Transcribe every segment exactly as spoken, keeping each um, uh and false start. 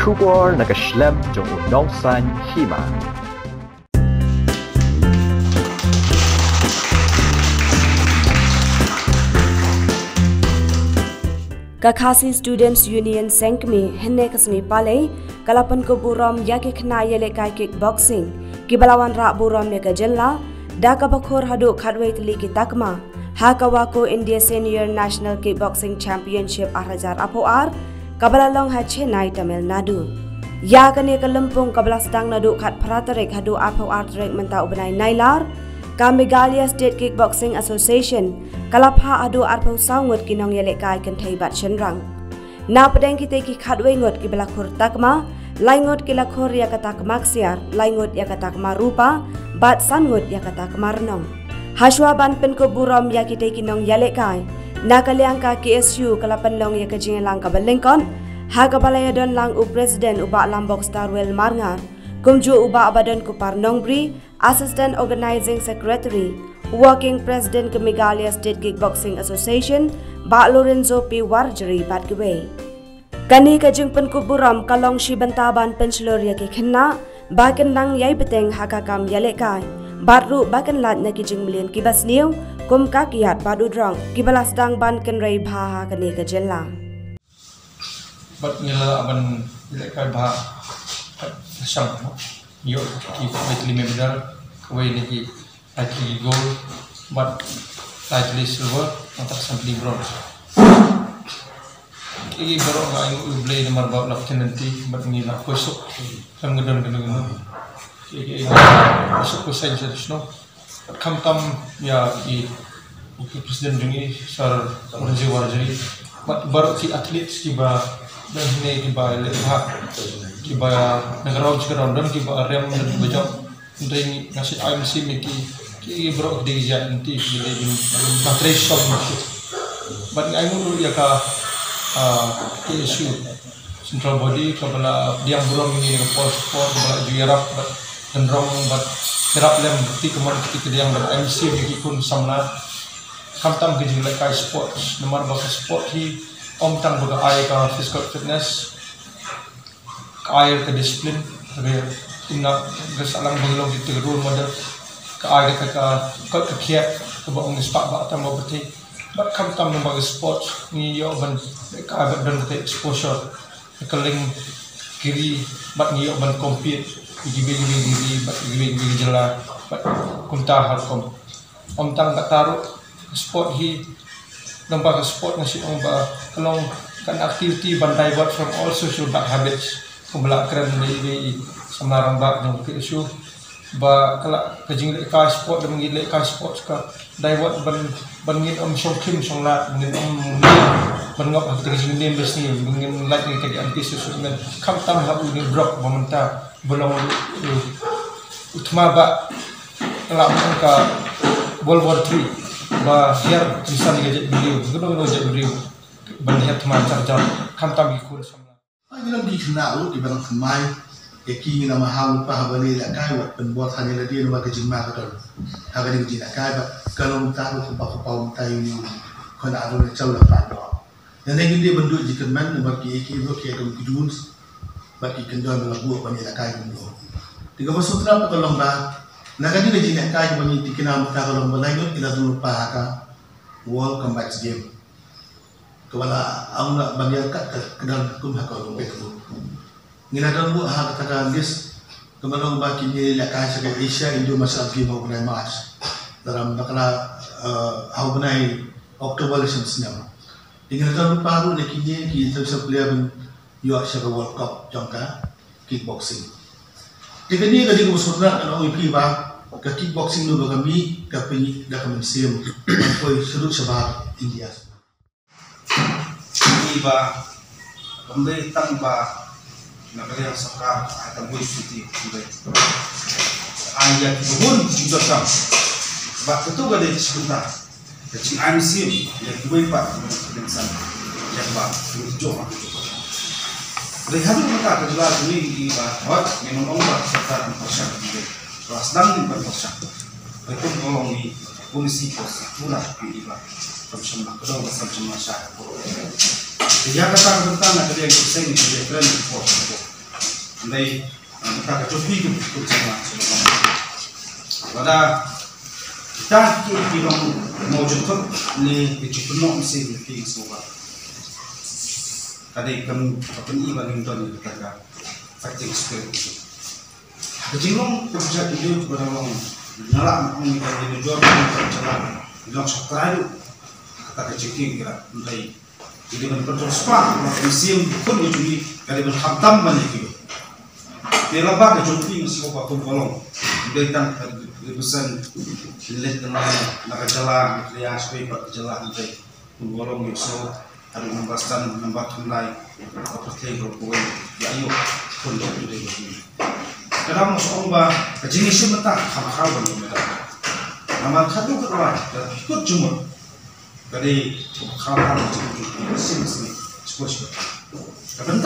Khubor na ka shlem jong u nongsan hima. Ka Khasi Students Union Seng Kmie hynne ka sngi Palei ka la pynkup burom ïa ki khynnah ïalehkai kickboxing kiba la wanrah burom ïa ka jylla da kaba khur haduh khatwei tylli ki takma ha ka WAKO India Senior National Kickboxing Championship ar hajar arphew ar kaba la long ha Chennai, Tamil Nadu. Ïa kane ka lympung kaba la sdang naduh khatphra tarik haduh arphew ar tarik mynta u bnai Nailar, ka Meghalaya State Kickboxing Association ka la phah haduh arphew saw ngut ki nongïalehkai kynthei bad shynrang. Na pdeng kitei ki khatwei ngut kiba la khur takma, lai ngut ki la khur ïa ka takma ksiar, lai ngut ïa ka takma rupa bad san ngut ïa ka takma rnong. Hashwa ban pynkup burom ïa kitei ki nongïalehkai, na ka liang ka KSU ka la pynlong ïa ka jingïalang kaba lyngkot ha kaba la ïadon lang u President u Bah Lambok Starwell Marngar, kumjuh u Bah Badon Kupar Nongbri, Assistant Organising Secretary, Working President ka Meghalaya State Kickboxing Association, Bah Lorenzo P Warjri bad kiwei. Kane ka jingpynkup burom ka long shi bynta ban pynshlur ïa ki khynnah ba kin nang ïai bteng ha ka kam ïalehkai bad ruh ba kin lait na ki jingmlien kiba sniew kum ka kiad bad u drok kiba la sdang ban kynrei bha ha kane ka jylla. Bad ngi la lah ban ïalehkai bha. Bad shang ïoh ki khatwei tylli medal, kawei na ki lai tylli gold, bad lai tylli silver, nangta san tylli bronze. Ki baroh nga ainguh ïa U Blei namar ba u la pynlong ïa ngi bad ngi la khuslai. Khlem ka don kano kano. Ki ki suk ku saiñ sa sno. Bad khamtam ïa i, i president jong ngi, Sir Ranjit Warjri. Bad baroh ki athletes kiba don hangne kiba leh bha, kiba na ground, ground don kiba rem, don kiba jump. Dei nga shu ai mynsiem ïa ki, ki baroh ki dei ki jait lynti, ki dei ki ba trei shong. Bad nga ainguh ruh ïa ka, ah, KSU Central Body kaba la pdiang burom ïa ngi na ka por sha ka por, kaba la ju ïarap bad kynrong bad ïarap lem kti kamon kti kadiang bad ai mynsiem ïa ki khun samla. Khamtam ka jinglehkai sports, namar ba ka sport hi ym tang ba ka ai ka physical fitness, ka ai ka discipline, ka, ka, ka sahlang ba ngi long kita ka role model, ka ai ka, ka, ka, ka kiad kaba ong ngi spah ba tam ba pyrthei. Bad khamtam namar ka sports ngi ïoh ban ka ai bad don ka exposure ka kylleng ki ri bad ngi ïoh ban compete ki ri, ki ri, ki ri bad ki ri, ki ri jylla bad kumta har kum. Ym tang kata ruh, sport hi, namar ka sport nga shu ong ba ka long ka activity ban divert from all social bad habits. Kumba la kren da iwei i samla rangbah jong ka KSU ba ka la ka jinglehkai sport, da ngi lehkai sport ka divert ban, ban ngin ym shongkhim shonglad, ngin ym ngin ban ngop ha ka jingim ba sniew, ngin lait ïa ka anti social, khamtam ha u ni brok ba mynta ba long u, u thma ba ka la ka World War Three ba hiar insan ka jet briew, ka dong ka jet briew ban hiar thma jar jar, khamtam ki khun samla. Ai, ngi long ki khynnah ruh kiba nang thymmai ïa ki, ngi nang maham lypa haba ngi lehkai wat pynbor ha ngi lade namar ka jingma ka don ha kane ka jinglehkai, bad ka long ta ruh kaba ka paw mynta ïa u khun Arunachal la pat noh. Nangne ngin dei ban duh jingkyrmen namar ki, ki ruh ki ïadon ki dunes bad ki kyndon ba la buh ban ïalehkai kumno. Te kaba sngewtynnat ka long ba na kane ka jinglehkai kaba ngi thikna mynta ka long ba lai ngut ki la don lypa ha ka World Combat Game. Kaba la ong la ban ïa kat ka, ka dang kum ha ka Olympic ruh. Ngi la don buh ha kata ka list kaba long ba kine lehkai sha ka Asia Indo Martial Arts Game ha u bnai March. Lada ym bakla, eh, ha u bnai October shen snem. Te ngi la don lypa ruh na kine ki international player ban ïoh sha ka World Cup jong ka kickboxing. Te kane ka dei kaba sngewtynnat, ngan ong ïa phi ba ka kickboxing ruh ba ka mih ka pynïaid da ka mynsiem ban poi shaduh shabar India. Ïa ba kam dei tang ba na ka liang sorkar ai tang wei fifty, ai ïa ki bun ki jingdonkam. Ba kato ka dei ka sngewtynnat. Ka jingai mynsiem ïa kiwei pat ki nongkyrshan ïa ba ki jong ki jong. Dei haduh mynta ka jylla ka dei ba hoi, ngi ong ba ka sorkar kan pyrshang, ba sdang ban pyrshang. Dei kum ka long ni polisi ko sa pura ki ba kam shym la ka dong ba sam shym la sha. Ïa kata ka bynta na ka dei ka seng ka dei kren ko. Dei, ah, mynta ka jong phi kum, kum jingma, lada kita ki, ki long mawjud thot ne ki jingpynlong mynsiem ïa phi, sngewbha. Ka dei kam, ka pyni ba ngin don ïa kata ka fighting spirit. Ka jinglong ka jait ïa phi ba dang long, nga lah ban ong ïa ka, ïa ka jor ka jylla, long sha trai ruh. Kata ka jingkieng ki rat, hynrei Ka dei ban pyntrong spah, ba ka mynsiem khun ka jong ngi ka dei ban khamtam ban ïa kiwei. Te lada ka jong phi, nga sngew ba kum ka long, dei tang ka represent leit na, na ka jylla, na ka jylla, shibun pat ka jylla, hynrei kum ka long ïohsngew haduh number san, number khyndai ka pyrthei baroh kawei, ïa ïoh khun jong phi dei ba phi. Ka dang ong ba ka jingïashim bynta kham khraw ban ïoh medal. Namar khadduh khadwai lada phi kut jingmut, ka dei ka kham khraw ban ïoh jingmut shisien shisien, shisien shisien. Ka bynta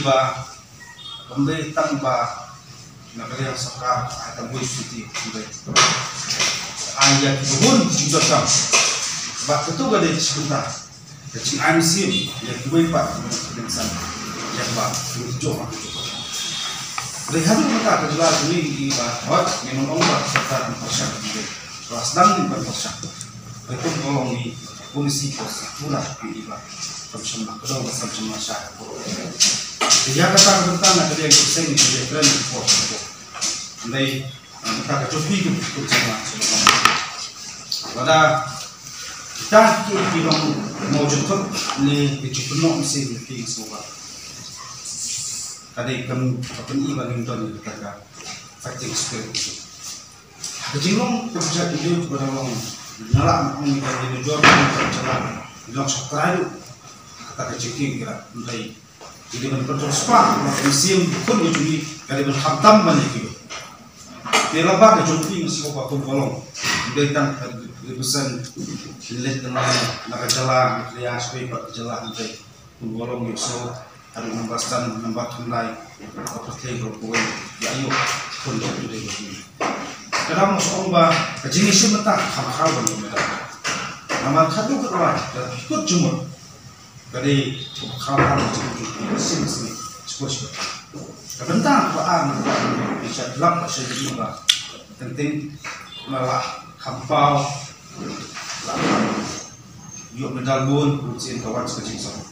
ba kam dei tang ba na ka liang sorkar ai tang wei fifty, kam dei. Ai ïa kiba bun ki jingdonkam. Ba kato ka dei ka bynta ka jingai mynsiem ïa kiwei pat kiba bun ki jingsan ïa kaba ki jong ka jong. Dei haduh mynta ka jylla ka dei ba hoi ngin ong ba ka sorkar kan pyrshang, ka dei ba sdang ngin ban pyrshang. Dei kum ka long ni polisi ko sa pura ki iba kam shym la kdew ba sam shym la shah. Te ïa kata ka bynta na ka liang ka seng ka liang kren ko ko. Dei, ah, kata ka jong phi kum, kum jingma, lada kita ki, ki long mawjud thot ne ki jingpynlong mynsiem ïa phi, sngewbha. Ka dei kam, ka pyni ba ngin don ïa kata ka fighting spirit. Ka jinglong ka jait ïa phi ba dang long, nga lah ban ong ïa ka, ïa ka jor ka jylla, long sha trai ruh. Kata ka jingkieng ki rat, hynrei Ka dei ban pyntrong spah, ba ka mynsiem khun ka jong ngi ka dei ban khamtam ban ïa kiwei. Te lada ka jong phi, nga sngew ba kum ka long, dei tang ka represent leit na, na ka jylla, na ka jylla, shibun pat ka jylla, hynrei kum ka long ïohsngew haduh number san, number khyndai ka pyrthei baroh kawei, ïa ïoh khun jong phi dei ba phi. Ka dang ong ba ka jingïashim bynta kham khraw ban ïoh medal. Namar khadduh khadwai lada phi kut jingmut, ka dei ka kham khraw ban ïoh jingmut shisien shisien, shisien shisien. Ka bynta kaba ar, nga kwah ban ïa shah lap, shah ïa ba teng teng nga la kham paw, la ïoh medal bun, bun sien ka wan sa ka jingsuk.